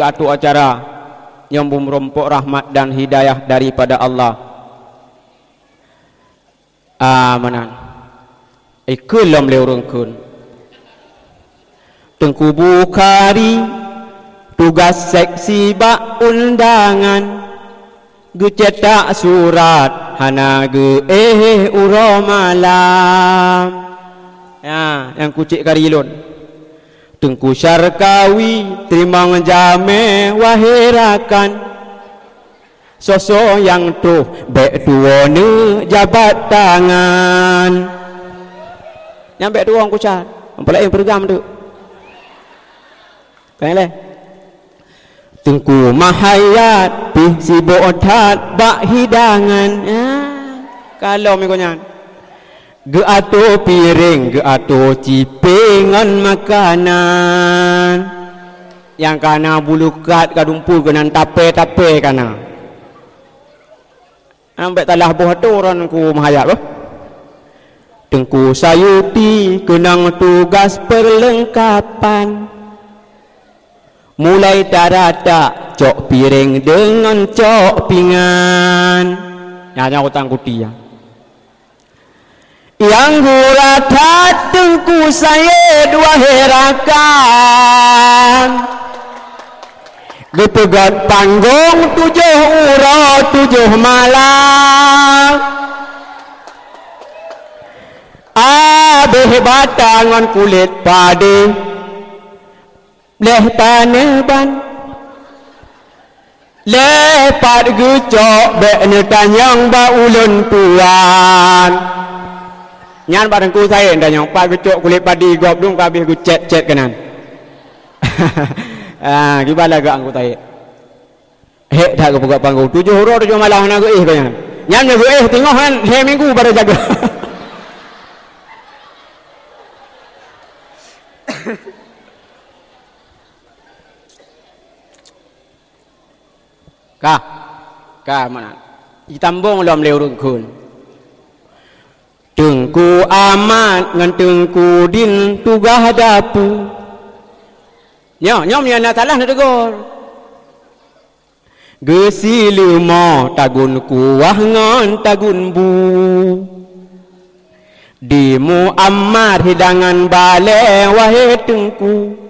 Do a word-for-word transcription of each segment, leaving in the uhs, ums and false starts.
Ateueh acara nyang beumeurumpok rahmat dan hidayah daripada Allah. Ah, meunan. Ikheun lom lé ureuëng kheun. Teungku Bukhari tugaih seksi bak undangan, geucetak surat hana geuéh uroe malam. Ya, nyang kucék kari lôn. Teungku Syarkawi teurimong jamé wahé rakan. Soe-soe nyang troh bék tuwoe neujabat tangan. Nyang bék tuwoe kucat. Ampun laén peureugang tu. Kan lé? Teungku Mahayat pih sibok that bak hidangan. Ah, kalom iko nyan. Geuatoe piréng, geuatoe cipéng ngon makanan. Nyang kana bulukat ka dumpul keunan tapé-tapé kana. Ambek talah boh atoran ku Mahayat boh. Teungku Sayuti keunong tugaih peurleungkapan. Mulai taratak cok piréng deungon cok pingan. Nyan, nyan utang kuti nyan. Nyang gura that Teungku Sayed wahé rakan. Geupeugét panggong tujoh uroe tujoh malam. Abéh bata ngon kulét padé. Lheueh paneuk ban, lheueh pat geucok bék neutanyong bak ulôn tuan. Nyan bak Teungku Sayed tanyong, pat geucok kulét padi gob dum ka abéh geucét-cét keunan. Ah, kiban lagak Teungku Sayed. Hék that geupeugah panggong. Tujoh uroe tujoh malam hana geuéh keu nyan. Nyan meugeuéh teungoh nyan lhée minggu baru jaga. Ka. Ka mana? Itambong lom lé ureuëng kheun. Teungku Amat ngon Teungku Din tugaih dapu. Nyoe, nyoe meunyoe na salah neutegur. Geusileumô tagun kuah ngon tagun bu. Di Muammar hidangan balée wahé Teungku.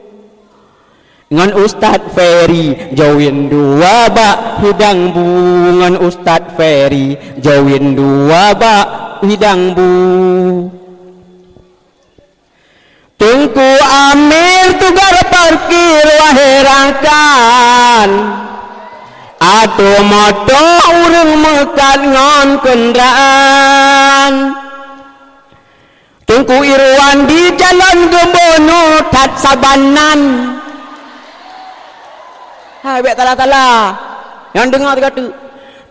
Ngon Ustaz Ferry join dua bak hidang bu. Ngon Ustaz Ferry join dua bak hidang bu. Teungku Amir tugaih parkir wahé rakan. Atoe moto ureuëng meukat ngon keundaraan. Teungku Irwandi calon gubunur that saban nan. Hai, bék salah-salah. Nyang deungoe sigoe teuk.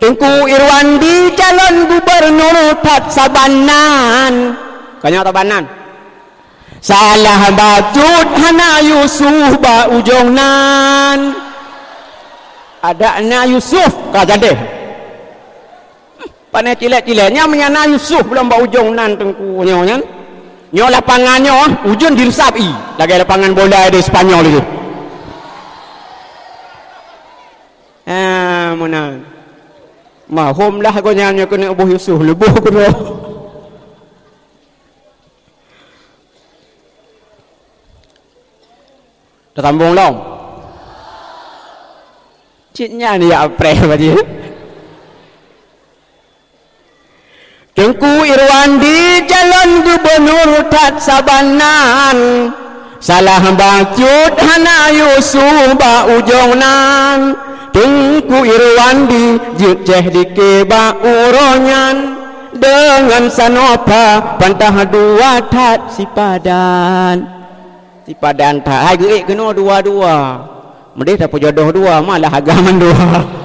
Teungku Irwandi calon gubunur that saban nan. Ka nyoe saban nan. Salah bacut hana Yusuf bak ujong nan. Adak na Yusuf ka jadi. Pane cilek-cilek nyan meunyo na Yusuf lom bak ujong nan Teungku nyoe nyan. Nyoe lapangan nyoe ujeuen direusap ie lagée lapangan bola di Spanyol itu. Ah, meunan. Mahom lah gobnyan nyoe keuneuk boh Yusuf leuboh keudroe. Teusambong lom. Cit nyan ya apreh baju. Teungku Irwandi calon gubunur that saban nan. Salah bacut hana Yusuf bak ujong nan. Teungku Irwandi jeuet ceh dike bak uroe nyan. Deungon Sanopa pantah dua that sipadan. Sipadan that hai geuék keunoe dua-dua. Meudeh tapeujodoh dua malah agam mandua.